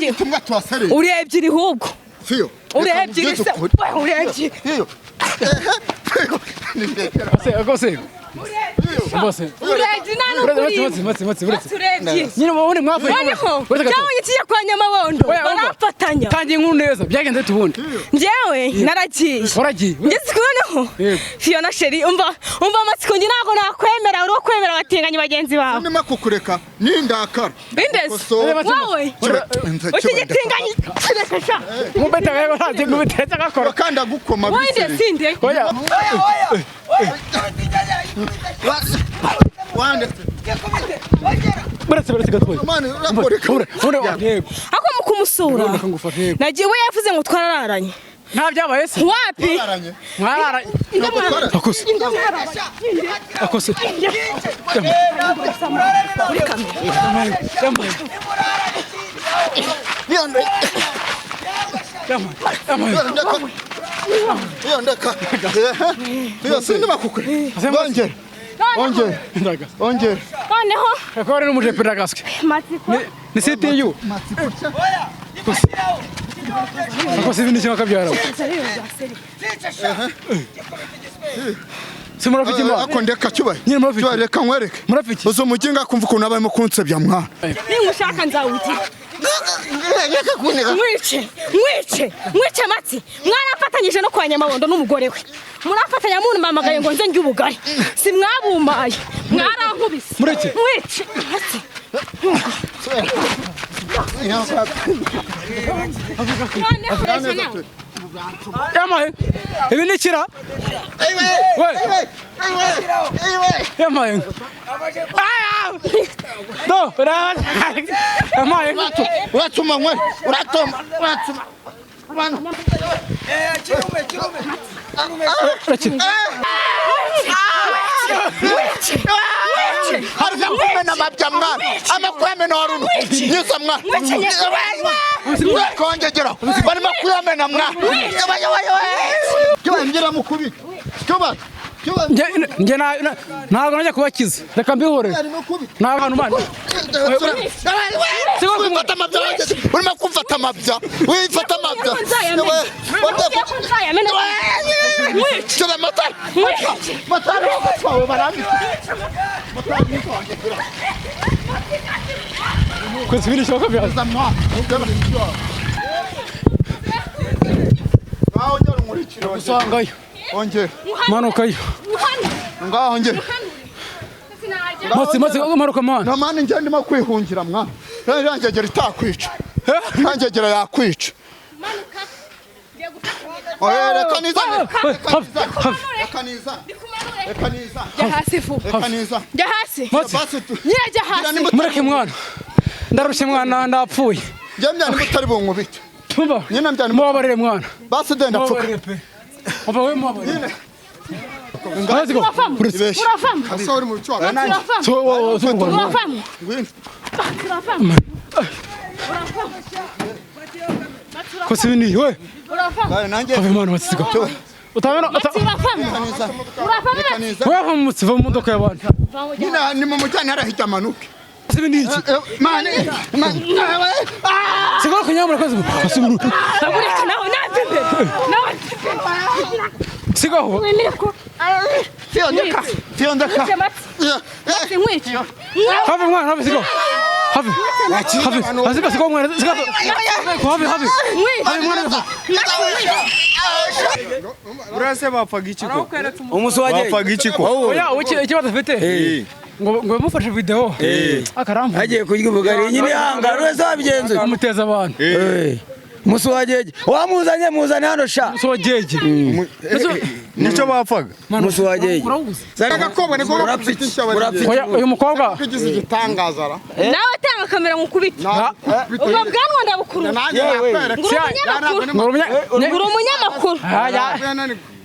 Nge- Tumwa twasere. Uri ebyiri hubwo. Fiyo. Uri ebyiri se. We, uri ebyiri. Fiyo. Fiyo. Nindekera. Rwose rwose. Uri ebyiri nta Uretse n'ukuri. uretse uretse uretse uretse. Uri ebyiri. Nyine mubone mwavuye. Noneho Uretse gato. cyabonye kijya kwa Nyamabondo Oya, umva. baramfatanya. Tangiye inkuru neza, byagenze bite ubundi? Njyewe naragiye. Waragiye? Ngeze ku noneho. Yego. Fiona chérie, umva umva, amatsiko njye ntabwo nakwemera, uri kwemera abatinganyi bagenzi bawe. Ndimo kukureka nindakara. Bindeze. Kosora. Wowe ukigitinganyi kireka sha. Mubeta yego, nta gubitetse agakora. Bakanda gukoma. Wowe nde sinde. Oya. Wande. Uretse uretse gatoya. Mani urakoreka. Ure yego. Ako mu kumusura. Reka ngufashe, yego. Nagiye, we yavuze ngo twarararanye. Nta byabaye se? Wapi? Twararanye. Mwarara. Akose. Akose. Muri kamera. Yambaye. Yande. Yambaye. Yambaye. Yandeka. Fiyo, sindimo kukureka. Ongera. Ongera. Ndagase. Ongera. Noneho Reka wari n'umujepe ndagaske. matsiko. Ni CTU. Akose ibindi kintu akabyara. Si murafite imana. Ako ndeka cyubaye. Nyine murafite. Cyubaye, reka nkwereke. Murafite. Uzi umuginga kumva ukuntu abarimo kunsebya mwana. Ningushaka nzawugira. Reka kuneka. Mwice, mwice, mwice matsi. Mwarafatanyije no kwa Nyamabondo n'umugore we. Murafatanya mumpamagaye ngo nze njye ubugari. Si mwabumbaye. Mwarankubise. Mureke. Mwice. Matsi. Noneho reka nawe. Yamaye. Ibi ni kira. We. Yamaye. Aya! Do, ra. Yamaye. Uratuma nkwe. Uratuma. Uratuma. Uretse. Harya kumena amabya mwana. Amakuyamena waruno. Nyuza mwana. Kongegera. Barimo kuyamena mwana. Cyubaye ngira mukubita. Cyubaye. Cyubaye. Nge nge ntabwo najya kubakiza. Reka mbihorere. Arimo kubita. Nta bantu bandi. Wifata amabya wanjye. Urimo kumfata amabya. Wifata amabya. Nzayamena. Nakubwiye ko nzayamena. Mwice. Cyubaye matara. Mwice. Matara wawe barambitse. Kwese ibindi kintu akabyara. Ngaho ongera unkurikire. Usangayo. Ongera. Manukayo. Muhane. Ngaho ongera. Sinajya. Matsi matsi manuka mwana. Na mani njye ndimo kwihungira mwana. Irangegera itakwica. Irangegera yakwica. Manuka. Ngiye gufata. Oya reka nizane. Have have. Reka nizane. Ndikumanure. Reka nizane. Jya hasi vuba. Reka nizane. Jya hasi. Matsi. Basi tu. Nyine jya hasi. Mureke mwana. Ndarushye mwana, ndapfuye. Njye mbyana nimba utari bunkubite. Tumba. Nyine mbyana Mubabarire mwana. Basi denda pfuka. Mubabarire pe. Umva we, mubabarire. Ngazi go. Uravamo. Uretse. Ibeshye. Uravamo. Asa uri mu bicu Uravamo. So wo so wo. Uravamo. Ngwino. Uravamo. Kwese ibindi we. Uravamo. Bayo nanjye. Have mwana matsiko. Utabona Matsi uravamo. Reka nizane. Uravamo. Reka nizane. wewe mutsi va mu modoka y'abantu. Nyine ni mu mujyane hariya amanuke. Kwese ibindi iki? Mani. Mani. Sigara kunyamura kwese. Kwese ibindi. Ureka nawe nave imbere. Nawe mve imbere. Sigaho. Wemere ko. Fiyo ndeka. Fiyo ndeka. Mwice matsi. Matsi nkwice. Have mwana, have sigaho. Have. Have. Have sigaho mwana. Sigaho. Have have. Nkwice. Have mwana. Urase bapfaga iki ko? Umuswage. Bapfaga iki ko? Oya, ikibazo afite. Ngo mufashe video. Akaramvu. Agiye kurya ubugari nyine ihangana wese wabigenza. Amuteza abantu. Musuwagege wamuzanye, muzane hano sha. So jeje. Nicyo bapfaga. Musuwagege. Urawuzi. Agakobwa niko gakubita. Oya, uyu mukobwa Ugize igitangaza ra. Nawe tanga kamera nkukubite. Ubwo bwanwa ndabukurura. Nanjye nakwereka. Ngura umunyamakuru. ngo Ngura umunyamakuru. Aya.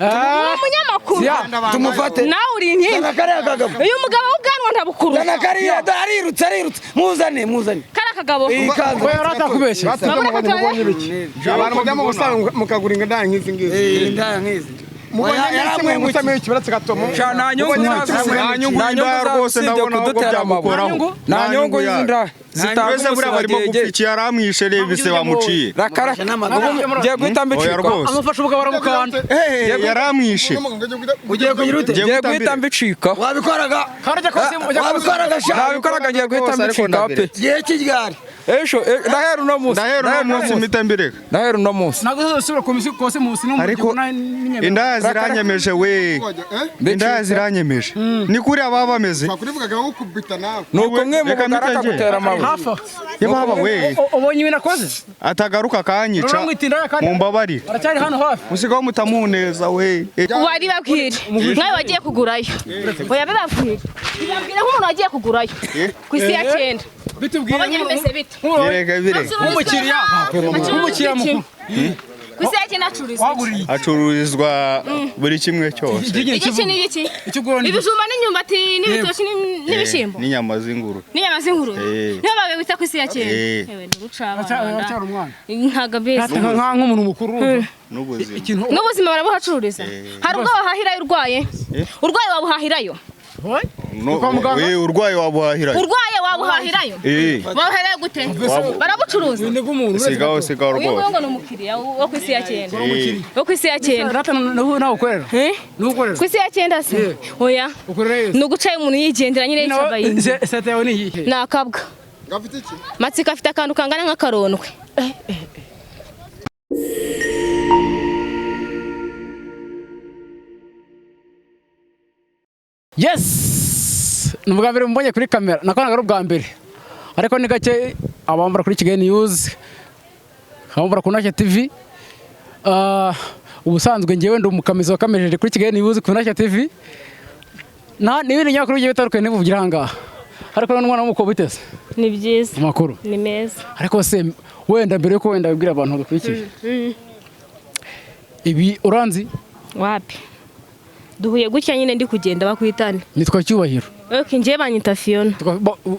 Ngura umunyamakuru. Tumufate. Nawe uri inkingi. Zana kariya kagabo. Uyu mugabo w'ubwanwa ndabukurura. Zana kariya dore arirutse arirutse, muzane muzane. Kariya kagabo. Iyi kanzu. Oya,uratakubeshye. Urabona ko Abantu mujya mu busanzwe mukagura indaya nk'izi ngizi. Indaya nk'izi. Nta nyungu nta nyungu y'indaya rwose, ndabona ahubwo byagukoraho. Nta nyungu y'inda zitanga. Mbese buriya barimo gupfa iki? Yaramwishe, reba ibise bamuciye. Rakara, ngiye guhita Oya mbicika. rwose. Amufashe umugabo aramukanda. Eh, yaramwishe. Ugiye kugira ute? Ngiye guhita mbicika. Wabikoraga. Kandi ujya kose, ujya kose. Wabikoraga sha. Nabikoraga, ngiye guhita Rwose, ariko mbicika pe. ndabireka. Gihe kiryari? Ejo ndahera uno munsi. Ndahera uno munsi mpita mbireka. Ndahera uno munsi. Ntabwo uzasubira ku misi kose munsi no mu Ariko indaya ziranyemeje we, indaya ziranyemeje, ni kuriya baba bameze. Bakurivugaga gukubita nawe. Ni uko mwe mu Reka bugara mpite ngende. akagutera amabuye. Hafi aho. Ye baba we. Ubonye ibintu akoze. Atagaruka akanyica. Uramwita indaya kandi Mumbabarire. aracyari hano hafi. Musigaho mutamuneza we. Wari babwire mwawe wagiye kugurayo. Oya, bibabwire, bibabwire nk'umuntu wagiye kugurayo ku isi ya cyenda. Bitubwire. Wabonye bimeze bite? Bireka, bireka. Nk'umukiriya mukuru. Ku isi ya cyenda acururizwa iki? Waguriye Hacururizwa buri kimwe cyose. Igiki n'igiki? Icyo ugura ni Ibijumba n'imyumbati n'ibitoki n'ibishyimbo. N'inyama z'ingurube. N'inyama z'ingurube. Eh. Niyo babita ku isi ya cyenda. Eh. Ewe, ntiruca. Aracyari umwana. Ntabwo abizi. Nk'umuntu mukuru urumva. N'ubuzima. Ikintu. N'ubuzima barabuhacururiza. Hari ubwo wahahirayo urwaye? Urwaye wabuhahirayo? No, Kwa muganga? we, urwaye wabuhahira. Urwaye wabuhahirayo? Eh. Wabuhahirayo gute? Barabucuruza. Ni bw'umuntu. Sigaho, sigaho Uyu nguyu rwose. ngo ni umukiriya wo ku isi ya cyenda. Eh. Wo ku isi ya cyenda. Rata, nawe ukorera. Eh? Nawe ukorera. Ku isi ya cyenda se? Oya. Ukorera yese. Ni ugucayo umuntu yigendera nyine yicabaye. Seta yawe ni iyihe? Ni akabwa. Gafite iki? Matsiko afite akantu kangana nk'akarondwe. Yes, ni ubwa mbere mubonye kuri kamera, nako ntabwo ari ubwa mbere, ariko ni gake abambara kuri Kigali News, abambara ku Ntashya TV. Ubusanzwe ngewe ndi umukamizi wakamejeje kuri Kigali News, ku Ntashya TV na n'ibindi binyamakuru bigiye bitandukanye ntibuvugira aha ngaha, ariko n'umwana w'umukobwa uteze. Ni byiza. Amakuru? Ni meza. Ariko se wenda mbere yuko wenda wibwira abantu badukurikiye ibi, uranzi? Wapi, duhuye gutya nyine ndi kugenda, bakwitane. Nitwa Cyubahiro. Ok, njyewe banyita Fiona.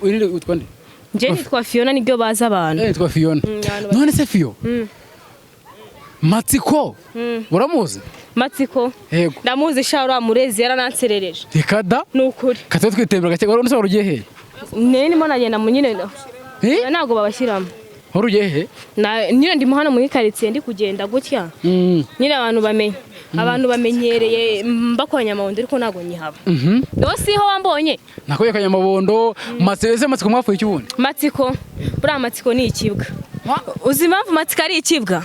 Witwa nde? Njyewe nitwa Fiona, nibyo bazi abantu. Eh, nitwa Fiona. Abantu None se Fiyo, Matsiko uramuzi? Matsiko? Yego. Ndamuzi sha, uriya murezi yarananserereje. Reka da. Ni ukuri. Katwe twitembera gake, wari wari ugiye he? Nene ndimo nagenda mu nyine. Eh? Ntabwo babashyiramo. Wari ugiye he? Nyine ndimo hano muri karitsiye ndi kugenda gutya. Nyine abantu bamenye, abantu bamenyereye mba kwa Nyamabondo, ariko ntabwo nyihaba. Rero siho wambonye. Nakuye Kanyamabondo. Matsiko ese, Matsiko mwapfuye iki ubundi? Matsiko, buriya Matsiko ni ikibwa. Uzi impamvu Matsiko ari ikibwa?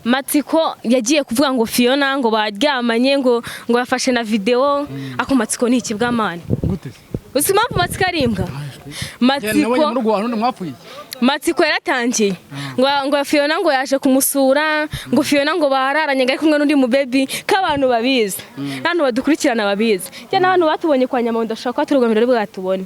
Matsiko yagiye kuvuga ngo Fiona ngo baryamanye, ngo yafashe na videwo. Ako Matsiko ni ikibwa, man. Gute? Uzi impamvu Matsiko ari imbwa? Nabonye Matsiko muri Rwanda undi mwapfuye iki? Matsiko yaratangiye ngo Fiona ngo yaje kumusura, ngo Fiona ngo bararanye, ngo ari kumwe n'undi mubebi, ko abantu babizi, n'abantu badukurikirana babizi cyane, n'abantu batubonye kwa Nyamabondo bashobora kuba turugomero bwatubone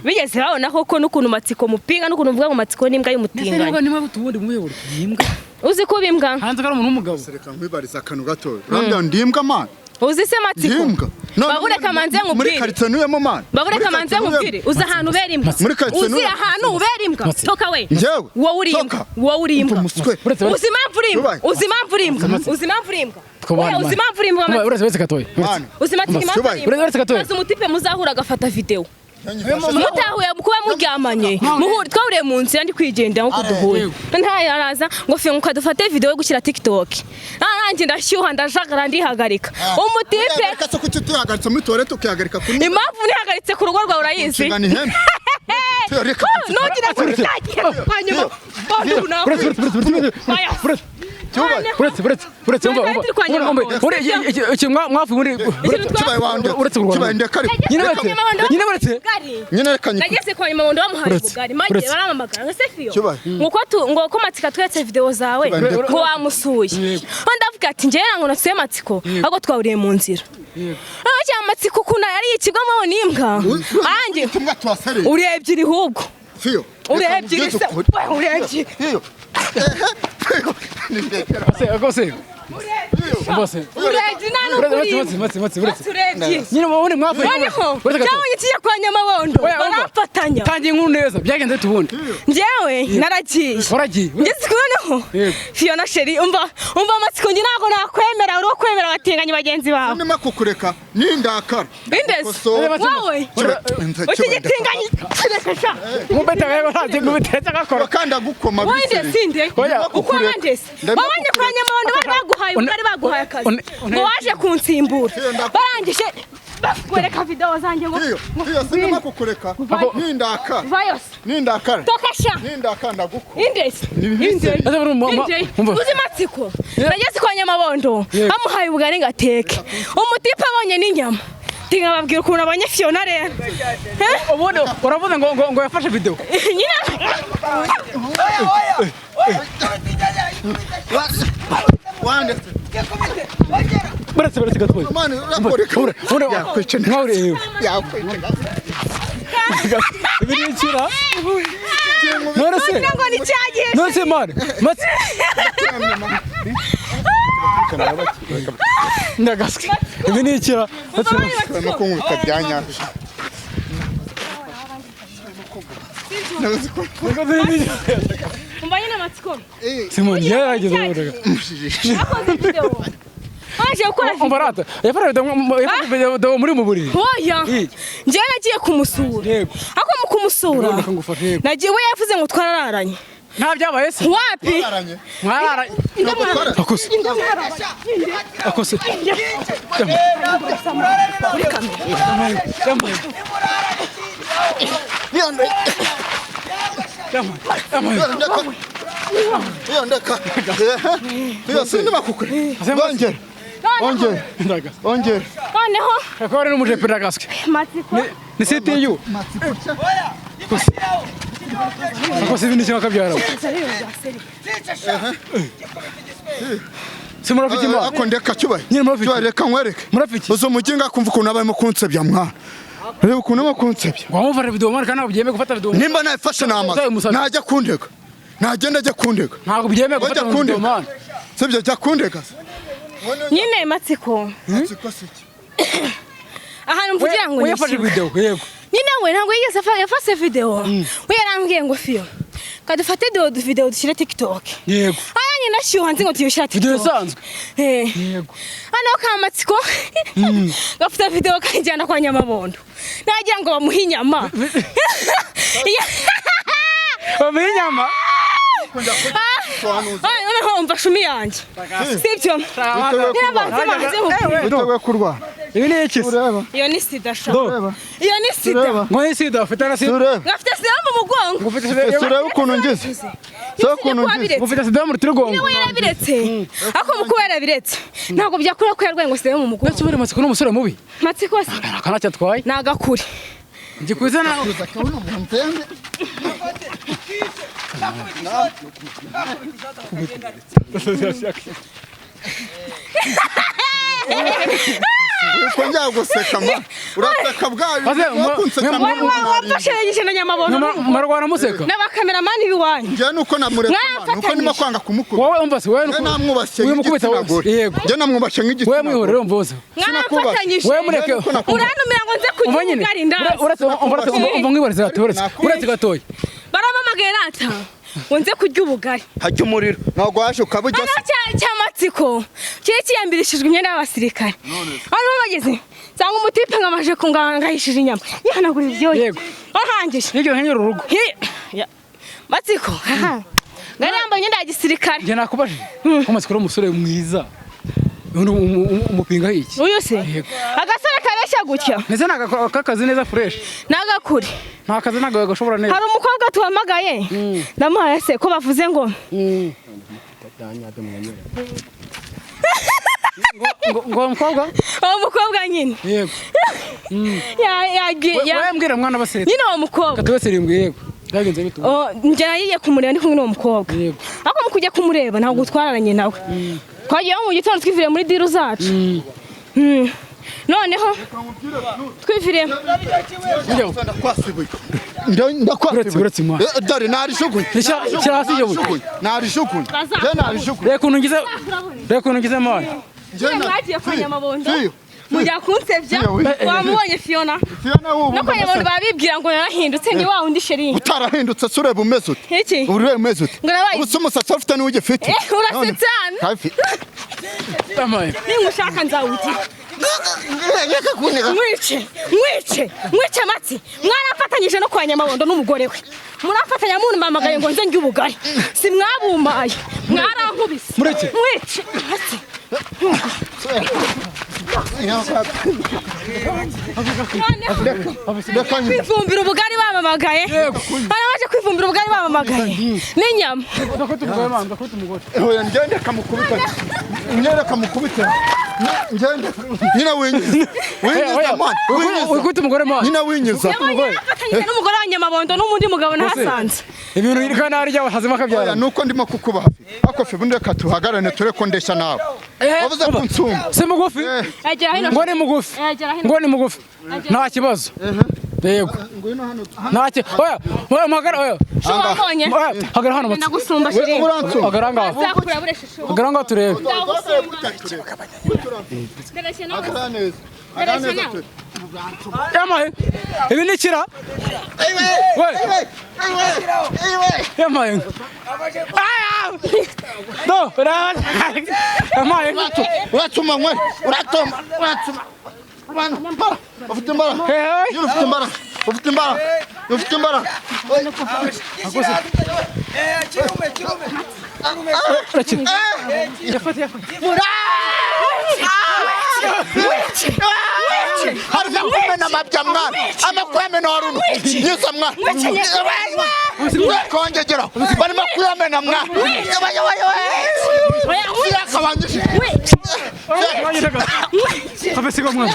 bigeze babona koko n'ukuntu Matsiko mupinga, n'ukuntu mvuga ngo Matsiko n'imbwa Ese y'umutinganyi. niba niba utubundi muyobora ni imbwa? Uzi kuba imbwa? Hanze ko ari umuntu w'umugabo. Reka nkwibariza akantu gatoya. Urambwira ndimbwa man? Uzi se Matsiko? Ndimbwa? Babureka manze Muri nkubwire. karitsiye ntuyemo man? Babureka Muri manze karitsiye nkubwire, uzi ahantu ubera imbwa? Muri karitsiye Uzi ntuyemo. ahantu ubera imbwa? Matsi. Toka we. Njyewe? Wowe uri imbwa. Toka. Wowe uri imbwa. Umuswe. Uretse Uzi impamvu uri imbwa? Yubahe. Uzi impamvu uri imbwa? Uzi impamvu uri imbwa? Twubahane, Oya, uzi man. impamvu uri imbwa, Matsiko? Uretse gatoya. Man. Uzi Matsiko impamvu uri imbwa? Uretse gatoya. Maze umutipe muzahura agafata videwo mutahuye kuba muryamanye, muhuri twahuriye mu nzira ndi kwigendera nkuko duhuye, ntayo araza ngo fiyo ngo dufate video yo gushyira TikTok. Nanjye ndashyuha, ndajagara, ndihagarika umutipe. Uhagarika se? Kuki utihagaritse muri toilette ukihagarika kuri Impamvu nihagaritse ku rugo rwawe urayizi? Nshingano ihembe. Reka. Nugira ngo utagiye kwa nyuma. Uretse, uretse, uretse, uretse, uretse. Cyubahiro. Uretse, uretse, uretse, umva, umva. Turi kwa Nyamabondo. Uretse, iki mwapfuye muri Kibaye wande. Uretse kurwana. Kibaye ndeka ariko. Nyine uretse, nyine uretse. Nyine reka nyikure. Nageze kwa Nyamabondo bamuhaye Uretse, ubugari magiye uretse. baramamagara ngo se Fiyo Cyubahiro. ngo ko ngo ko Matsiko atweretse video zawe Cyubahiro. ngo wamusuye. Aho ndavuga ati njyewe ngo nasuye Matsiko, ahubwo twahuriye mu nzira. Aho cya Matsiko ukuntu yari ikigwamo n'imbwa anjye. Tumwa tuwasereye. Urebye iri hubwo. Fiyo. Urebye iri se we, urebye. Fiyo. Ehe. Fiyo. Ni ndekera. Se, rwose. Rwose. Urebye nta Uretse, n'ukuri. uretse, uretse, uretse, uretse. Urebye. Nyine mubone mwapfuye. Noneho Uretse gato. cyabonye kijya kwa Nyamabondo Oya, umva. baramfatanya. Tangiye inkuru neza. Byagenze bite ubundi? Njyewe naragiye. Waragiye. Ngeze noneho Noneho Fiona chérie, umva umva, amatsiko, njye ntabwo nakwemera, uri kwemera abatinganyi bagenzi bawe. Ndimo kukureka nindakara. Indese wowe ukigitinganyi, kireka sha. Mubeta rero ntabyo ngubitetse agakora. Kandi agukoma. Wowe ndese inde? Oya. Uko wandese wabonye kwa Nyamabondo bari baguhaye, bari baguhaye akazi ngo waje kunsimbura, barangije bakwereka video zanjye ngo Iyo iyo sindimo kukureka nindakara. Vayos. Nindakara. Toka sha. Nindakara ndagukoma. Indese. Ni Inde. Uzi matsiko, nageze kwa Nyamabondo bamuhaye ubugari ngateke, umutipe abonye n'inyama tingababwira ukuntu abonye Fiona rero. Ubundi uravuze ngo ngo yafashe video. Nyine. Wandetse. Buretse, buretse gatoya. Mani urakoreka. Yakwica. Nkawe. Yakwica. Ibi ni ikira. None se ngo ni cyagihe. None se mani matsi ndagaswe, ibi ni ikira. No kunkubita byanyabyo. Umva nyine amatsiko. Simoni yarageze mu burega. Akoze video, waje gukora video. Umbarata yafashe video muri mu buriri. Oya, njyewe nagiye kumusura. Yego. Ariko mu kumusura Reka ngufashe, yego. nagiye, we yavuze ngo twarararanye. Nta byabaye se? Wapi. Mwararanye. Akose akose. Iyo ndeka. Iyo sindimo kukureka. Ongera. Ongera. Ndagaswe. Ongera. Noneho Reka wari n'umujepe, ndagaswe. Matsiko. Ni CTU. Akose ibi ni kimwe akabyara. Si murafite imana. Ako ndeka cyubaye. Nyine murafite. Cyubaye, reka nkwereke. Murafite. Uzo muginga kumva ukuntu abarimo kunsebya mwana. Reba ukuntu arimo kunsebya. Wamufashe video mwana, kandi ntabwo byemewe gufata video. Nimba nayifashe namaze. Umusabye. Najya kundega. Nagenda ajya kundega. Ntabwo byemewe Wajya gufata video kundega. mwana. Sibyo, jya kundega. Nyine matsiko. Matsiko siki. Ahantu mvugira ngo We yafashe nishyuwe. video, yego. Nyine we ntabwo yigeze yafashe video, we yarambwiye ngo Fiyo kadufate video dushyire TikTok. Yego. Aya nyine ashyuha nzi ngo tuyishyira Video TikTok. isanzwe. Eh. Yego. Hano kamatsiko gafite video kajyana kwa Nyamabondo, nagira ngo bamuhe inyama. Bamuhe inyama. Ah, noneho umva shumi yanjye, sibyo, nyirabanze banze mubwire. Witeguye kurwana. Ibi ni iki se? Ureba. Iyo ni sida sha. Do. Iyo ni sida. Ureba. Ngo ni sida ufite na sida. Ureba. Ngafite sida mu mugongo. Ngo ufite sida. Ureba ukuntu ngize. Ureba ukuntu ngize. Ngo ufite sida mu rutirigongo. We yarabiretse, ariko mu kuba yarabiretse ntabwo byakura ko yarwaye ngo sida yo mu mugongo. Ndetse ubundi matsiko ni umusore mubi. Matsiko se Aka ntacyo atwaye. ni agakuri. Ngikwize nawe. Uko njya guseka ma. Uraseka bwayo. Maze, Kunseka Wamfashe yigishe na Nyamabondo Marwana museka. n'abakameramani b'iwanyu. Njye nuko namureka ma, nuko ndimo kwanga kumukubita. Wowe umva se wowe Njye namwubashye Uyu mukubita nk'igitsina gore. Yego. Njye namwubashye nk'igitsina Wowe mwihorere umva wose. Mwaramfatanyije. Wowe mureke. Urantumira ngo nze Umva kurya nyine. ubugari ndaza. Uretse umva, umva mwibarize gato, uretse. Uretse gatoya. Baramamagaye rata ngo nze kurya ubugari. Hajya umuriro. Ntabwo waje ukaba ujya Hano cyamatsiko kiri kiyambirishijwe imyenda y'abasirikare, hano bageze nsanga umutipe ngamaje kungahishije inyama yihanagura ibyoya. Yego. Arangije. Nigeze nkenyera urugo. Matsiko ngari yambaye imyenda ya gisirikare. Njye nakubajije. Ko matsiko ari umusore mwiza. Uyu umupinga iki? Uyu se? Yego. Agasore kareshya gutya. Ndetse naka kazi neza fresh. Nagakure. Nta kazi ntabwo gashobora neza. Hari umukobwa tuhamagaye, ndamuhaye se ko bavuze ngo Ngo uwo mukobwa? Uwo mukobwa nyine. Yego. Yagiye Wowe mbwira mwana basere. Nyine uwo mukobwa. Katubese rimwe, yego. Byagenze bite? Oh, njye nagiye kumureba ndi kumwe n'uwo mukobwa. Yego. Ariko mu kujya kumureba ntabwo twararanye nawe, twagiyeho mu gitondo twiviriye muri deal zacu. Noneho twiviriye Ndakwasibuye. Ndakwasibuye. Uretse mwana. Dore narijugunye. Shyira hasi iryo buye. Narijugunye. Njye narijugunye. Reka ukuntu ngize. Reka ukuntu ngize mwana. Njye Mwagiye kwa Nyamabondo. Fiyo. Mujya kunsebya. Wamubonye Fiona? Fiona ubu. No kwa abantu babibwira ngo narahindutse ndi wa undi sheri. Utarahindutse se ureba umeze ute? Iki? Ureba umeze ute? Ngo nabaye. Ubu se umusatsi ufite n'ugifite? Urasetse hano. Ningushaka nzawugira. Mwice, mwice, mwice Matsi. Mwarafatanyije no kwa Nyamabondo n'umugore we. Murafatanya mumpamagaye ngo nze njye ubugari. Si mwabumbaye. Mwarankubise. Mureke. Mwice Matsi. Kwivumbira ubugari bamamagaye. Barabaje kwivumbira ubugari bamamagaye. N'inyama. Oya ngende kamukubita. Ngende kamukubita. Ngende. Nyina winyiza. Winyiza man. Wikubita umugore man. Nyina winyiza. Yarafatanyije n'umugore wa Nyamabondo n'undi mugabo nahasanze. Ibintu irika nari ryawe hazima kabyara. Nuko ndimo kukuba hafi. Ako fi bundi reka tuhagarane ture ko ndeshya nawe. Wavuze ko nsumba. Si mugufi. Ngo ni mugufi. Ngo ni mugufi. Nta kibazo. Yego. Nta oya, oya magara oya. Wabonye? Hagara hano matsi. Ndagusumba shiri. Hagara ngaho. Hagara ngaho turebe. Yamaye. Ibi ni kira. We. Yamaye. Do, yamaye. Uratuma mwe. Uratuma. Uratuma. Ufite imbaraga. Ufite imbaraga. Ufite imbaraga. Ufite imbaraga. Harya kumena amabya mwana. Amakuyamena waruno. Nyiza mwana. Kongegera. Barimo kuyamena mwana. Siga mwana.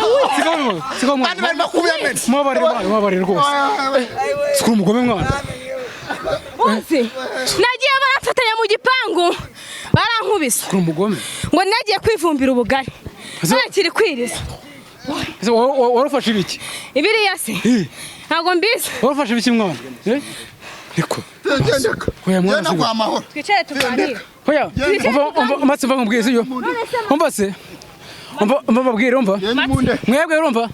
Barimo kuyamena. Mubabarire rwose. Sikuru umugome mwana. Uzi. Nagiye barafatanya mu gipangu. Barankubise. Sikuru umugome. Ngo nagiye kwivumbira ubugari. Ntakiri kwiriza. Warufashe ibiki? Ibiriya se? Ntabwo mbizi. Warufashe ibiki mwana? Niko. Oya mwana siga. Twicare tuganire. Oya, umva Matsi mva nkubwire sibyo? Umva se? Umva mbabwire umva? Mwebwe urumva?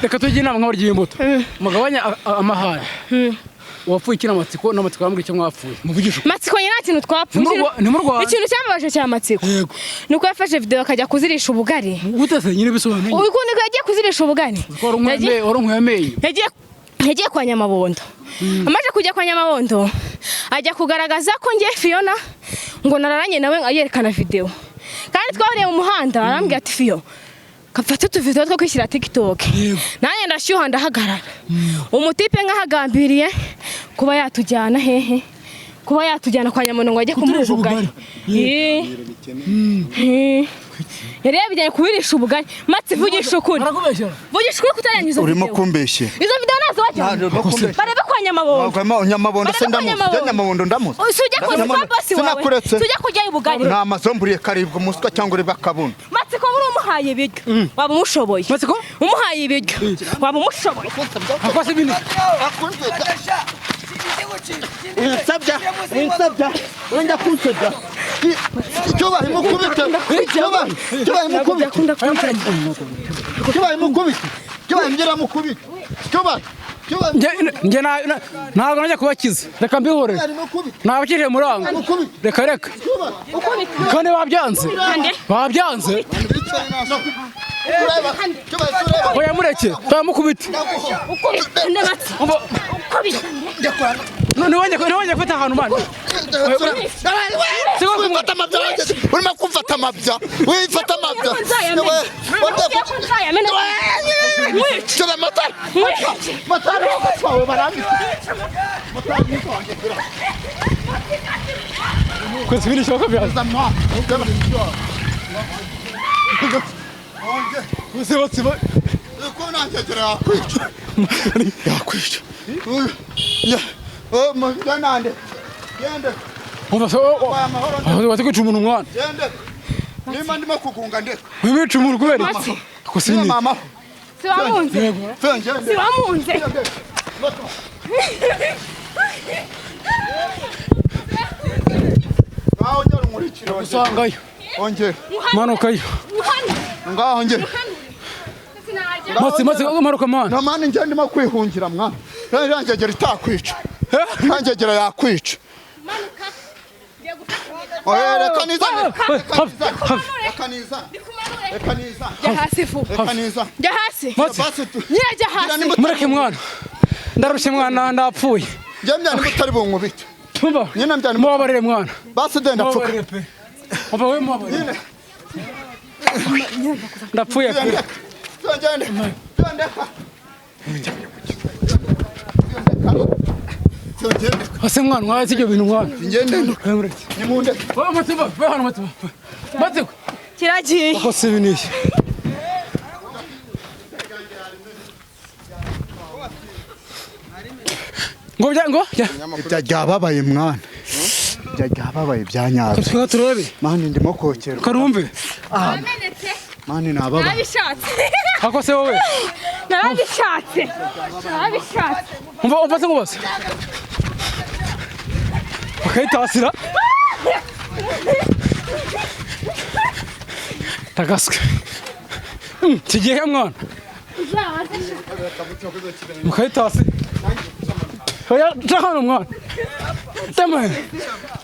Reka tujye inama nk'abarya imbuto. Mugabanya amahane. Wapfuye iki n'amatsiko n'amatsiko arambwira icyo mwapfuye. Muvugishe. Matsiko nta kintu twapfuye. Ikintu cyambabaje cya Matsiko. Nuko yafashe video akajya kuzirisha ubugari. Gute se nyine bisobanuye? Ukuntu yagiye kuzirisha ubugari. Wari amenyo. Yagiye kwa Nyamabondo. Amaze kujya kwa Nyamabondo ajya kugaragaza ko ngiye Fiona ngo nararanye nawe ayerekana video. Kandi twahuriye mu muhanda arambwira ati Fio kafata utuvideo two kwishyira TikTok. Nanjye ndashyuha ndahagarara. Umutipe nkahagambiriye kuba yatujyana hehe? Kuba yatujyana kwa Nyamuno ngo ajye kumuha ubugari. Yari yabijyanye kubirisha ubugari. Matsi vugisha ukuri. Vugisha ukuri kutarangiza. Urimo kumbeshya. Izo video nazo wajyana. Barebe kwa Nyamabondo. Nyamabondo se ndamuzi. Nyamabondo ndamuzi. Usujya kuza kwa bosi wawe. Tujya kujya ubugari. Nta mazomburiye karibwa umuswa cyangwa ureba akabuno. Matsiko muri umuhaye ibiryo. Waba umushoboye. Matsiko? Umuhaye ibiryo. Waba umushoboye. Akwase bini. Winsabya, winsabya, wenda kunsebya. Cyubahe mukubite, cyubahe, cyubahe mukubite. Cyubahe mukubite, cyubahe ngira mukubite. Cyubahe, cyubahe. Nge ntabwo najya kubakiza. Reka mbihorere. Nabakiriye muranga. Reka reka. Kandi babyanze. Babyanze. Oya mureke, bamukubite. Ntiwongeye gufata ahantu mwana. Urimo kumfata amabya. Wifata amabya. Yakwica. Wati kwica umuntu mwana. Niba ndimo kugunga ndeka. Wica umuntu kubera iki? Mama. Siwamunze. Siwamunze. Ngaho ongera unkurikire. Usangayo. Ongera. Manukayo. Ngaho ongera. Matsi, matsi, maruka mwana. Na mani njye ndimo kwihungira mwana. Irangegera itakwica. Irangegera yakwica. Oya reka nizane. Reka nizane. Reka nizane. Jya hasi fu. Reka nizane. Jya hasi. Matsi. Nyine jya hasi. Mureke mwana. Ndarushye mwana ndapfuye. Njye mbyana mutari bunkubite. Tumba. Nyine mbyana mubabarire mwana. Basi denda pfuka. Umva we mubabarire. Ndapfuye pe. Ngende. Ase mwana mwazi ibyo bintu mwana. Ngende. Nimunde. Wowe Matsi, we hano Matsi. Matsi. Kiragiye. Ako se biniye. Ngo bya ngo ya. Ibya byababaye mwana. Ibya byababaye byanyabyo. Twe turebe. Mani ndimo kokerwa. Karumve. Namenetse. Mani nababaye. Narabishatse. Ako se wowe. Narabishatse. Narabishatse. Umva umva se ngubase. Bakayitasira. Tagaswe. Kigiye mwana. Mukayitasira. Oya, hano mwana. Tama.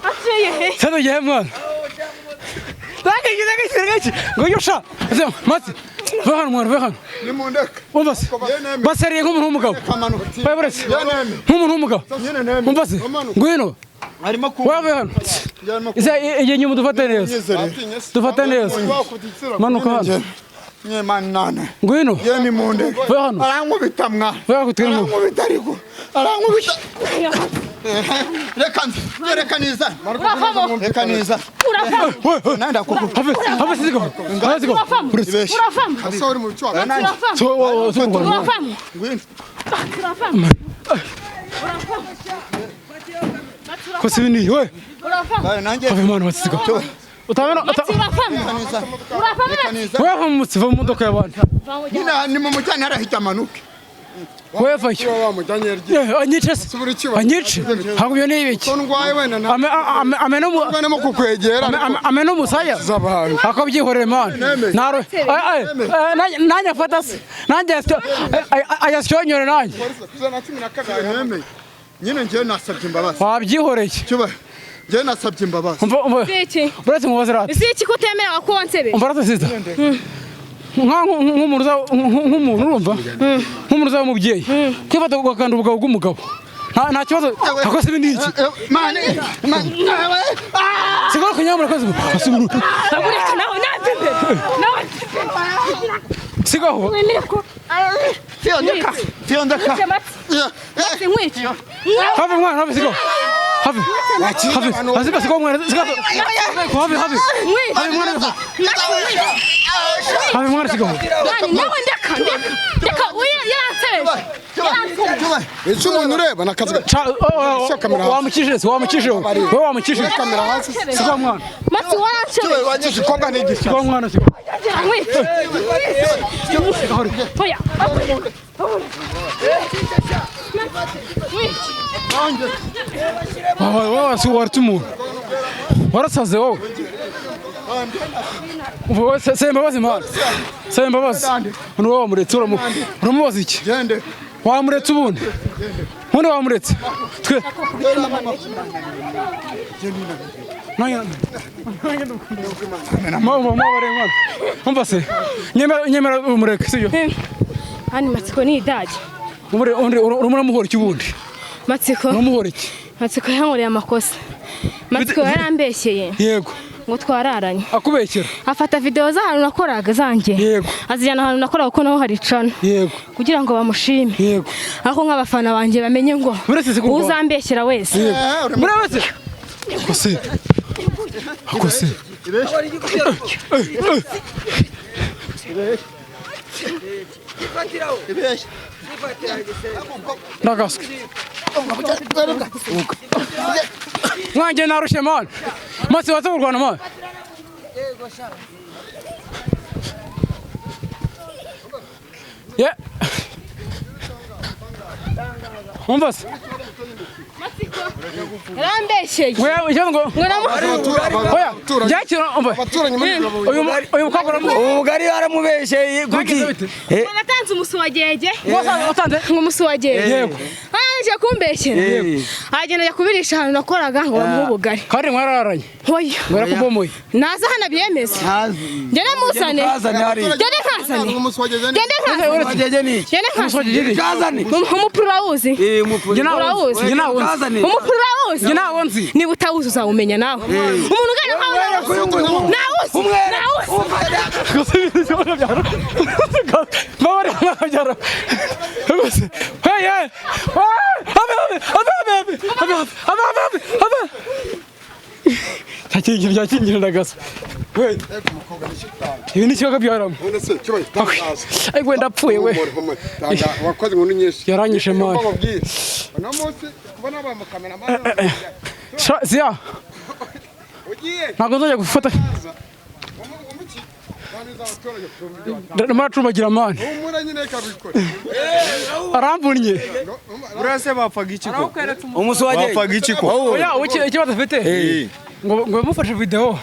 Aciye he. Sasa gihe mwana. Ndaki. Ngo yosha. Matsi. Va hano mwana, va hano. Nimundeke. Umva se. Basariye nk'umuntu w'umugabo. Oya buretse. Nk'umuntu w'umugabo. Umva se. Ngwino. Arimo ku. Wave hano. Iza igihe nyuma dufate neza. Dufate neza. Manuka hano. Nye manana. Ngwino. Ye nimunde. Va hano. Arankubita mwana. Va kutwira mu. Arankubita ariko. Arankubita. Reka reka nizane. Uravamo. Reka nizane. Uravamo. Nanda kuku. Have have sigo. Have sigo. Uravamo. Uravamo. Uravamo. So Uravamo. Ngwino. Uravamo. Ko se biniye we. Uravamo. Nanjye. Have mwana basigo. Utabona Matsi uravamo. Uravamo. Reka nizane. we va mu tsiva mu modoka y'abandi. Nyine ni mu mujyane arahita amanuke. We vayo. Anyice se. Anyice. Ntabwo ibyo ni ibiki. Amena umusaya. Akabyihorera mwana. Naro. Nanjye afata se. Nanjye ayasyonyore nanjye. Nyine njyewe nasabye imbabazi. Wabyihoreye. Njyewe nasabye imbabazi. Umva. Iki. Buretse mubaze rata. Isi iki kutemera ko wansebe? Umva rata sister. Nk'umuntu urumva nk'umuntu uzaba umubyeyi kwifata ugakanda ubugabo bw'umugabo nta kibazo ako se ni iki mani sigara kunyamura koze Ndagureka nawe nawe imbere. Nawe sigaho wemere ko fiyondeka fiyondeka Matsi. Nkwice. have mwana have sigaho have have have sigaho mwana sigaho have have Nkwice. have mwana have mwana sigaho Nawe ndeka ndeka. Ndeka uye yaransebeje. Icyo umuntu ureba nakazi wamukije se wamukije wowe wamukije kamera hasi sigaho mwana Matsi waransebeje. igikombe ni igisha sigaho mwana sigaho Nkwice. Oya. Nkwice. Wowe waretse umuntu warasaze wowe. Saba imbabazi mwana. Saba imbabazi. Uno wowe wamuretse uramubaza iki? Wamuretse ubundi. Ubundi wamuretse. Twe. Mama mwana. Umva se. Nyemera umureke sibyo? Hani Matsiko ni idage. Ubundi uramuhora iki ubundi? Matsiko. Uramuhora iki? Matsiko yankoreye amakosa. Matsiko yarambeshyeye. Yego. Ngo twararanye. Akubeshyera. Afata video z'ahantu nakoraga zanjye. Yego. Azijyana ahantu nakoraga kuko naho hari cana. Yego. Kugira ngo bamushime. Yego. Aho nk'abafana banjye bamenye ngo uzambeshyera wese. Yego. Murabese. Akose. Akose. Ndagaswe. Mwanjye narushye mwana. Matsi waza kurwana mwana. Ye. Umva se. Yarambeshyeye. Wewe icyo ngo Ngo namu oya byakira umva Abaturanyi muri uyu uyu mukobwa uramu- Ubugari yaramubeshye kuki? Bwagenze bite? ngo natanze umusuwagege. Watanze Ngo umusuwagege. Yego. Arangije kumbeshyera. Agenda ajya kubirisha ahantu nakoraga ngo bamuhe ubugari. Kandi mwararanye. Oya. Ngo yarakubomoye. Naza hano abyemeze. Ngende muzane. Kazane hariya. Ngende nkazane. Ngende nkazane. Wagege ni iki? Ngende nkazane. Kazane. Umupira urawuzi. Umupira. Njye ntawo nzi. Urawuzi. Njye ntawo nzi. Kazane. Umupira urawuzi. Njye ntawo nzi. Niba utawuzi uzawumenya nawe. Umuntu ugana nkawe nawuzi. Nawuzi. Nawuzi. Hey, hey! Abi abi abi abi abi abi abi abi abi cyakingira cyakingira ndagasa. We. Ibi ni ikibazo byaramo. None se cyubaye tangaza. Ariko wenda apfuye we. Wakoze inkuru nyinshi. Yaranyishe mani. Uno munsi kubona ba mukameramani. Zia. Ugiye. Ntabwo nzajya gufata. Ndamara mani. Aramvunnye. Urase bapfaga iki ko? Umusuwagege. Bapfaga iki ko? Oya, ikibazo afite. Ngo ngo yamufashe video.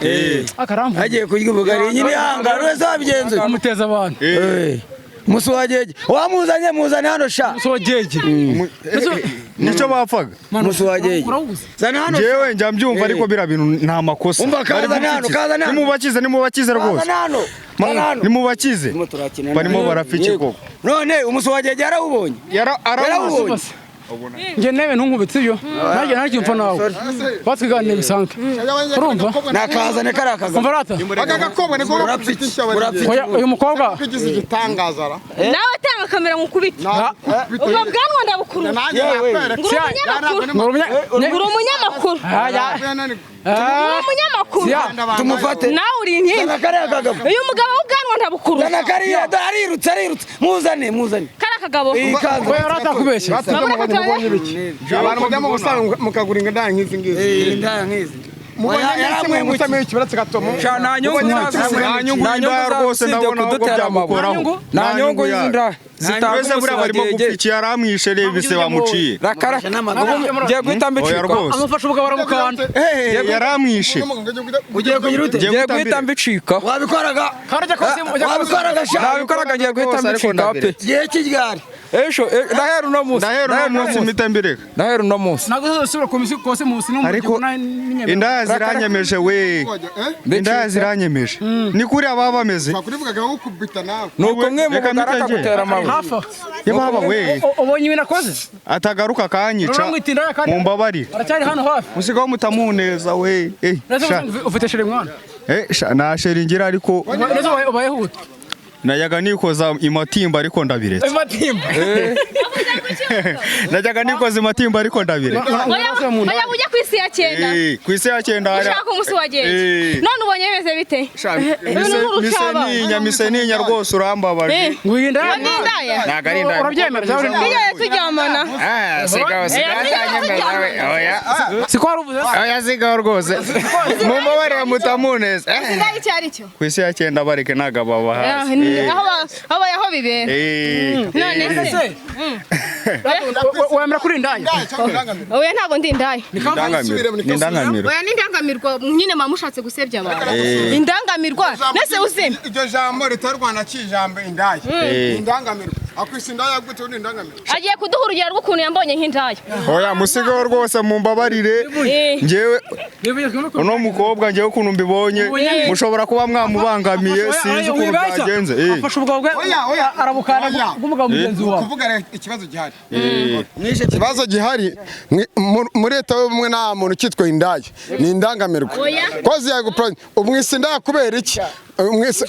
Akaramvunnye. Agiye kurya ubugari nyine ihangane wese wabigenza. Amuteza abantu. Musuwagege. Wamuzanye muzane hano sha. Musuwagege. Nicyo bapfaga. Musuwagege. Zana hano. Jewe njya mbyumva ariko biriya bintu nta makosa. Umva kazane hano, kazane hano. Nimubakize, nimubakize rwose. Kazane hano. Zana hano. Nimubakize. Barimo barapfa iki koko? None umusuwagege yarawubonye. Yarawubonye. Njye nawe ntunkubitse ibyo. Nanjye nanjye mfa nawe. Batwiganire bisanzwe. Urumva? Nakazane kariya kagabo. Umva rata. Aka gakobwa niko Oya, uyu mukobwa kigize igitangaza ra. Nawe tanga kamera nkukubite. Ubwo bwanwa ndabukurura. Nanjye Ngo uri umunyamakuru. Ngo uri umunyamakuru. Uri umunyamakuru. Tumufate. Nawe uri inkingi. Zana kariya kagabo. Uyu mugabo w'ubwanwa ndabukurura. Zana kariya arirutse arirutse. Muzane muzane. Kariya kagabo. Oya rata kubeshya. Abantu mujya mu busano mukagura indaya nk'izi ngizi. Indaya nk'izi. Nta nyungu Nta nyungu y'indaya rwose ndabona ahubwo byamukoraho. Nta nyungu y'indaya. Mbese buriya barimo gupfa iki yaramwishe reba ibise bamuciye. Rakara. Ngiye guhita Oya mbicika. rwose. Amufashe ubugabo aramukanda. Yaramwishe. Ugiye kugira ute? Ngiye guhita mbicika. Wabikoraga. Wabikoraga sha. Nabikoraga ngiye guhita mbicika pe. Gihe kiryari. Ejo ndahera uno munsi. Ndahera uno munsi mpita mbireka. Ndahera uno munsi. Ntabwo uzasubira kose munsi Ariko indaya ziranyemeje we. Indaya ziranyemeje. Ni kuriya baba bameze. Nuko mwe mu bugari akagutera amabuye. Hafi aho. Yababa we. Ubonye ibintu akoze? Atagaruka akanyica. Mumbabarire. Aracyari hano hafi. Musigaho mutamuneza we. Ufite sheri mwana. Nta sheri ngira ariko. Neza ubayeho ute? Najyaga nikoza imatimba ariko ndabiretse. Imatimba. Najyaga nikoza imatimba ariko ndabiretse. Oya ujya ku isi ya cyenda. Ku isi ya cyenda hariya. Ushaka umunsi wagenda. None ubonye bimeze bite? Mise mise ninya rwose urambabaje. Ngo ni indaya. Ntago ari indaya. Urabyemera cyangwa Tujya turyamana. Sigaho sigaho oya. Siko waruvuze? Oya sigaho rwose. Mumbabarire mutamuneza. Indaya icyo ari cyo. Ku isi ya cyenda bareke ntago babahazi. Aho aho bibera. None se wemera kuri indaya? Oya ntabwo ndi indaya. Ni indangamiro. Oya ni indangamirwa nyine mama ushatse gusebya abantu. Indangamirwa nese uzime. Iryo jambo ritarwana kijambo indaya. Indangamirwa. Akwisa indaya gute ni indangamirwa. Agiye kuduha urugero rw'ukuntu yambonye nk'indaya. Oya musigaho rwose mumbabarire. Njyewe uno mukobwa njyewe ukuntu mbibonye mushobora kuba mwamubangamiye sinzi ukuntu byagenze. Afashe ubugabo bwe arabukana bw'umugabo mugenzi wawe. Kuvuga ikibazo gihari. Ikibazo gihari muri leta y'ubumwe nta muntu ukitwa indaya. Ni indangamirwa. Kozi ya umwisa indaya kubera iki? Umwisa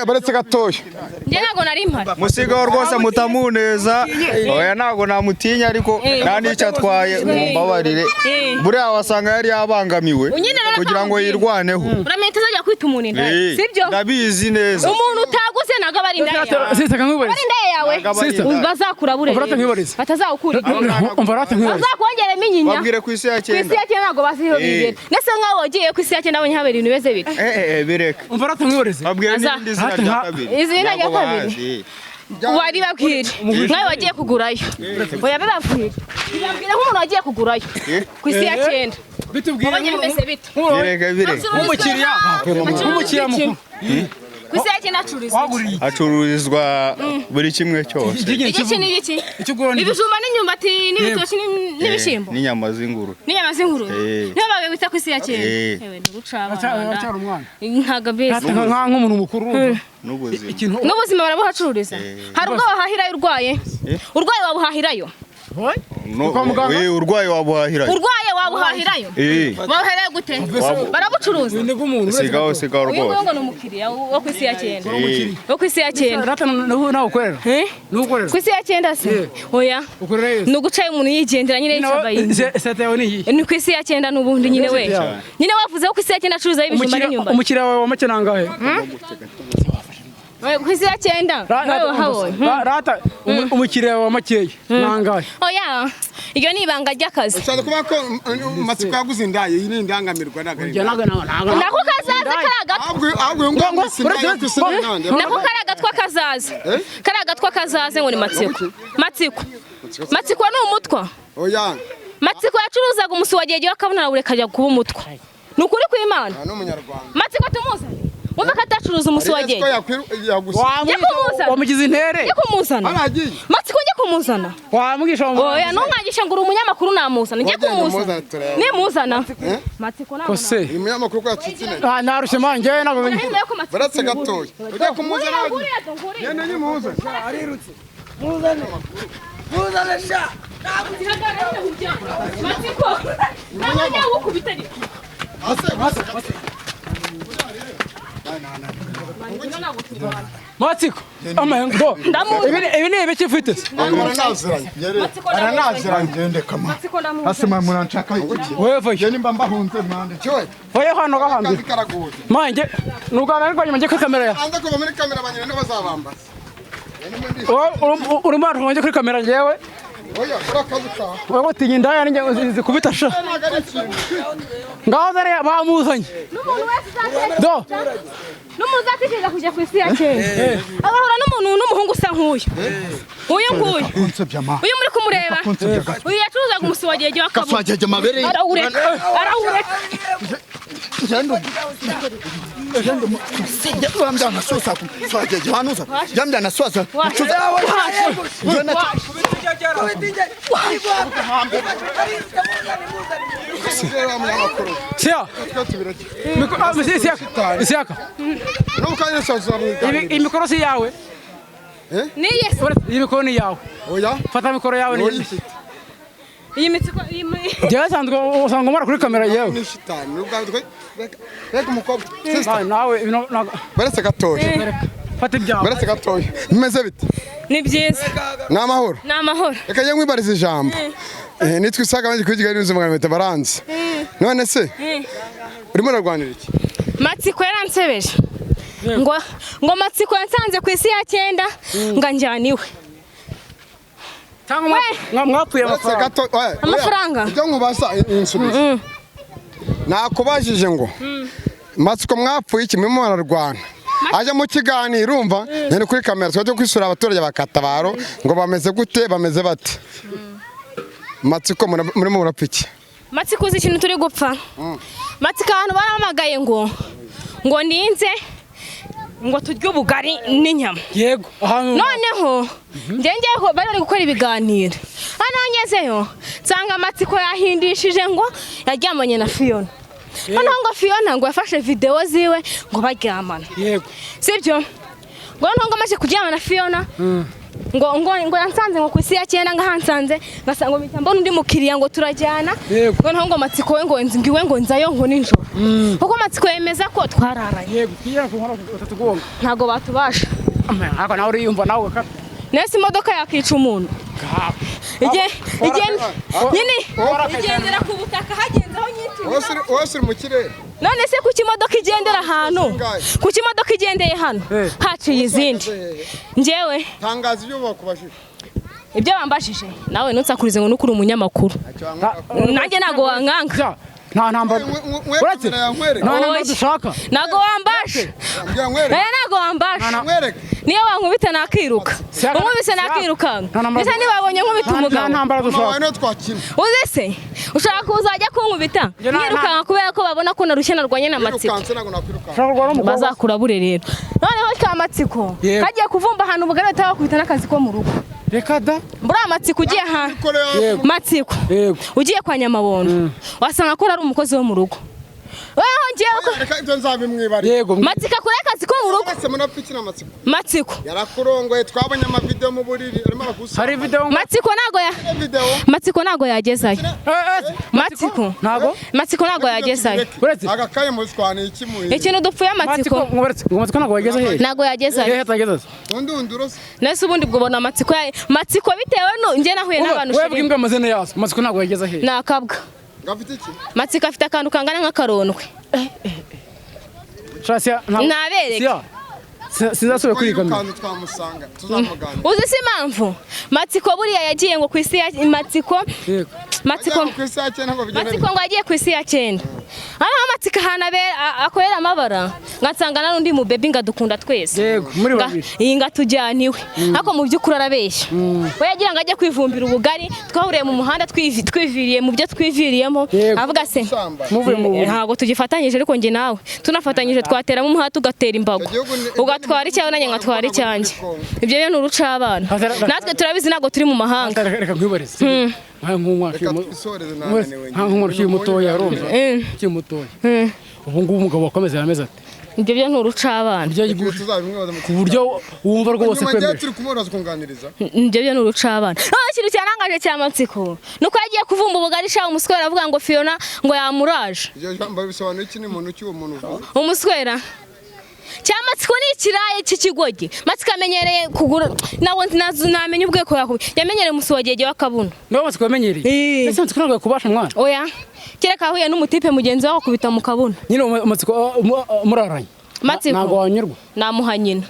baretse gatoya. Njye ntabwo nari mpari. Musigaho rwose mutamuneza. Oya ntabwo namutinya ariko nta n'icyo atwaye mumbabarire. Buriya wasanga yari yabangamiwe kugira ngo yirwaneho. Uramenye utazajya kwita umuntu indaya. Sibyo? Ndabizi neza. Umuntu utaguze ntabwo aba ari indaya yawe. Sister kankwibarize. Ari indaya yawe. Bazakurabure. Umva nkwibarize. Batazawukura. Umva rata nkwibarize. Bazakongeremo inyinya. Babwire ku isi ya cyenda. Ku isi ya cyenda ntabwo bazi iyo bibera. Nese nkaho wagiye ku isi ya cyenda abonye habera ibintu bimeze bite? Bireka. Umva rata nkwibarize. Babwire n'irindi zina rya kabiri. Izina rya kabiri. Wari babwire nkawe wagiye kugurayo. Oya, bibabwire, bibabwire nk'umuntu wagiye kugurayo ku isi ya cyenda. Bitubwire. Wabonye bimeze bite? Bireka bireka. Nk'umukiriya mukuru. Ku isi ya cyenda hacururizwa iki? Waguriye iki? Hacururizwa buri kimwe cyose. Igiki n'igiki? Icyo ugura ni Ibijumba n'imyumbati n'ibitoki n'ibishyimbo. N'inyama z'ingurube. N'inyama z'ingurube. Niyo babe bita ku isi ya cyenda. Ewe, nduruca abana. Aracyari umwana. Ntago abizi. Nk'umuntu mukuru urumva. N'ubuzima. Ikintu N'ubuzima barabuhacururiza. Hari ubwo wahahirayo urwaye? Urwaye wabuhahirayo? No, Kwa muganga? Urwaye wabuhahirayo. Urwaye wabuhahirayo? Wabuhahirayo gute? Barabucuruza. ni nk'umuntu. Sigaho sigaho Uyu nguyu rwose. ngo ni umukiriya wo ku isi ya cyenda. Wo ku isi ya cyenda. Rata, nawe ukorera? Eh? Niwe ukorera? Ku isi ya cyenda se? Oya. Ukorera yese? Ni ugucayo umuntu yigendera nyine, yicabaye. Seta yawe ni iyihe? Ni ku isi ya cyenda n'ubundi nyine we. Nyine wavuze ko ku isi ya cyenda acuruzayo ibijumba n'imyumbati. Umukiriya wawe wa make nangahe? Oya, ku isi ya cyenda nawe wahabonye. Rata, umukiriya wa makeya nangahe? Oya, iryo ni ibanga ry'akazi. Ushobora kuba ko Matsiko yaguze indaya, iyi ni indangamirwa, ntabwo ari indaya. Nako kazaza kari agatwa. Ahubwo uyu nguyu amwise indaya ku isi n'indaya. Nako kari agatwa kazaza. Kari agatwa kazaze ngo ni Matsiko. Matsiko. Matsiko ni umutwa. Oya. Matsiko yacuruzaga umusi wa Gegeye akabona arawureka ajya kuba umutwa. Ni ukuri kw'Imana. Ni umunyarwanda. Matsiko tumuzane. Wumva ko atacuruza umusi wa Ariko Gegeye. yaguze. Njye kumuzana. Wamugize intere. Njye kumuzana. Haragiye. Matsiko njye kumuzana. Wamwisha. Oya, ntumwangishe ngo uri umunyamakuru namuzana. Njye Wagenda kumuzana. umuzane turebe. Nimuzana. Matsiko namuzana. Kose. Uyu munyamakuru ko yacitse intege. Narushye man, njyewe ntabwo Baretse gatoya. Ujya kumuzana. Nguriya, nguriya. Genda nyimuze. Muzane sha. Matsiko. Ntabwo njya gukubita ariko. Ase, ase. Matsiko amahengo. Ndamuzi. Ibi ni ibiki ufite se? Baranaziranye. Matsiko Baranaziranye. Gende kama. Matsiko ndamuzi. Ase mwe muranshaka iki? Wewe vayo. Njye nimba mbahunze mwande. Cyowe. Vayo hano gahambira. Akazi karagoye. Mange nugana ariko nyuma njye kuri kamera ya. Anza kuva muri kamera banyina nibo bazabambaza. Urimo njye kuri kamera njyewe. Oya, kora akazi kawe. Wowe utinya indaya ninjye zikubita sha. Ntabwo ari ikintu. Ngaho zare bamuzanye. N'umuntu wese uzatekereza. Do. N'umuntu uzatekereza kujya ku isi ya cyenda. Agahura n'umuntu n'umuhungu usa nk'uyu. Uyu nguyu. Kunsebya ma. Uyu muri kumureba. Uyu yacuruzaga umusi wa Gegeye w'akabuye. Gaswagege amabere. Arawureka. Arawureka. Ngendo. Wamjana sosa swagege wanuza. Yamjana sosa. Siya. Siyaka. Siyaka. N'ubu kandi nshobora Ibi imikoro si yawe. Niye se. Iyi mikoro ni yawe. Oya. Fata mikoro yawe Oya. ni. Iyi mitsiko iyi Njyewe sanzwe usanga umara kuri kamera yewe. Ni shitani. N'ubwo reka umukobwa. Sister, Nawe ibino baretse gatoya. fata ibyawe. Baretse gatoya. Bimeze bite? Ni byiza. Ni amahoro. Ni amahoro. Reka njye nkwibariza ijambo. Nitwa Isaac abandi kuri Kigali News magana baranze. None se urimo urarwanira iki? Matsiko yaransebeje. Ngo Matsiko yansanze ku isi ya cyenda ngo anjyane iwe. Cyangwa mwapfuye Baretse amafaranga. gato. Oya, oya. Amafaranga? Ibyo nkubaza insubize. Nakubajije ngo Matsiko mwapfuye iki murimo murarwana? Aje mu kiganiro urumva nyine kuri kamera twajya kwisura abaturage bakatabaro ngo bameze gute, bameze bate. Matsiko murimo murapfa iki? Matsiko uzi ikintu turi gupfa? Matsiko abantu baramagaye ngo ninze ngo turye ubugari n'inyama. Yego. Ahantu Noneho njye ngiye bari gukora ibiganiro. Hano ngezeyo nsanga Matsiko yahindishije ngo yaryamanye na Fiona. Noneho ngo Fiona ngo yafashe video ziwe ngo baryamana. Yego. Sibyo? Ngo noneho ngo amaze kuryamana na Fiona ngo yansanze ngo ku isi ya cyenda ngahansanze ngasanga ngo mpita mbona undi mukiriya ngo turajyana. Yego. Noneho ngo Matsiko we ngo ngiwe ngo nzayo ngo nijoro. Kuko Matsiko yemeza ko twararanye. Yego. Kigera ku nkora batatugonga. Ntago batubasha. Ntabwo nawe uriyumva nawe ugakata. Nese imodoka yakica umuntu. Nyine igendera ku butaka hagenzeho nyinshi. Wose uri mu kirere. None se kuki imodoka igendera ahantu? Kuki imodoka igendeye hano? Haciye izindi. Njyewe Tangaza ibyo bakubajije. ibyo bambajije nawe ntunsakurize ngo nukuri umunyamakuru. Nanjye ntago wankanga. Nta ntambara. Uretse Kamera yankwereke. nta ntambara Oya. dushaka. Ntago wambasha. Mbwira nkwereke. Oya, ntago wambasha. Nkwereke. Niyo wankubita nakiruka. Siaka- Unkubise Siaka. nakirukanka. Nta ntambara- Ndetse ntibabonye nkubita Nta umugabo. ntambara Mama dushaka. wawe niwe twakina. Uzi se ushaka kuzajya kunkubita Njye nkirukanka kubera ko babona ko narushye narwanye na matsiko. Wirukanse ntabwo nakwirukanka. Ushaka kurwana n'umukobwa? Bazakurabure rero. Noneho ka matsiko Yego. kagiye kuvumba ahantu ubugari bahita bakubita n'akazi ko mu rugo. Reka da. Buriya matsiko ugiye ha Korea. matsiko Yego. ugiye kwa Nyamabondo wasanga ko ari umukozi wo mu rugo. Weho ngiye ko Reka ibyo nzabimwibarira. Yego. matsiko akora akazi ko mu rugo. Ese munapfa iki n'amatsiko? Matsiko Yarakurongoye, twabonye amavideo mu buriri arimo aragusa. Hari video ngo matsiko ntago ya Video. matsiko ntago yagezayo. Matsiko ntago. Matsiko ntago yagezayo. Uretse Aka kanya mutwana iki mu Ikintu dupfuye matsiko amatsiko ngo uretse ngo matsiko ntago yageze hehe. ntago yagezayo. Hehe atageze. Undunduro se. Nese ubundi bwo ubona amatsiko ya matsiko bitewe nu njye nahuye n'abantu Wewe shiri imbwa amazina yazo. Matsiko ntago yageze hehe. ni akabwa. Ngafite iki? Matsiko afite akantu kangana nk'akarondwe. Shasiya ntabwo. Nabereke. Siya. Sinzasubira kwigamira. Yirukanse twamusanga tuzamuganira. Uzi si impamvu matsiko buriya yagiye ngo ku isi ya matsiko Yego. matsiko Ajya ku isi ya cyenda ngo bigende matsiko ngo yagiye ku isi ya cyenda. Aho matsiko ahantu akorera amabara ngasanga na n'undi mubebi ngadukunda twese. Yego, muri babiri. Iyi ngatujyana iwe ariko mu by'ukuri arabeshya. We yagira ngo ajye kwivumbira ubugari, twahuriye mu muhanda twiviriye mu byo twiviriyemo. Yego. Avuga se gusambana. Muvuye mu buriri. ntabwo tugifatanyije ariko njye nawe tunafatanyije twateramo umuhate tugatera imbago, Igihugu ni- ugatwara icyawe nanjye ngatwara icyanjye. Ibyo rero ni urucabana, natwe turabizi ntabwo turi mu mahanga. Reka nkwibarize. Nka nk'umwana Reka ukiri mu- twisoreze nananiwe. nka nk'umwana ukiri mutoya urumva. Ukiri mutoya. Ubu ngubu umugabo wakomeza yameze ate? Ibyo byo ni urucabana. Ibyo yiguje Tuzabimwibaza mu ku buryo wumva rwose Nyuma njyewe kwemeje. turi kumuroza kunganiriza. Ibyo byo ni urucabana. Noneho ikintu cyarangaje cya matsiko ni uko yagiye kuvumba ubugari sha umuswera avuga ngo Fiona ngo yamuraje. Iryo jambo bisobanuye iki ni muntu ki uwo muntu uvuze? Umuswera cya matsiko ni ikirayi cy'ikigogi. Matsiko amenyereye kugura nawe namenye ubweko yakubi yamenyereye umusuwagege w'akabuno. Niba matsiko yamenyereye. Eh. Ese matsiko ntabwo yakubasha mwana. Oya, kereka ahuye n'umutipe mugenzi we akakubita mu kabuno. Nyine matsiko muraranye. Matsiko. Ntabwo wanyurwa. Namuha nyina.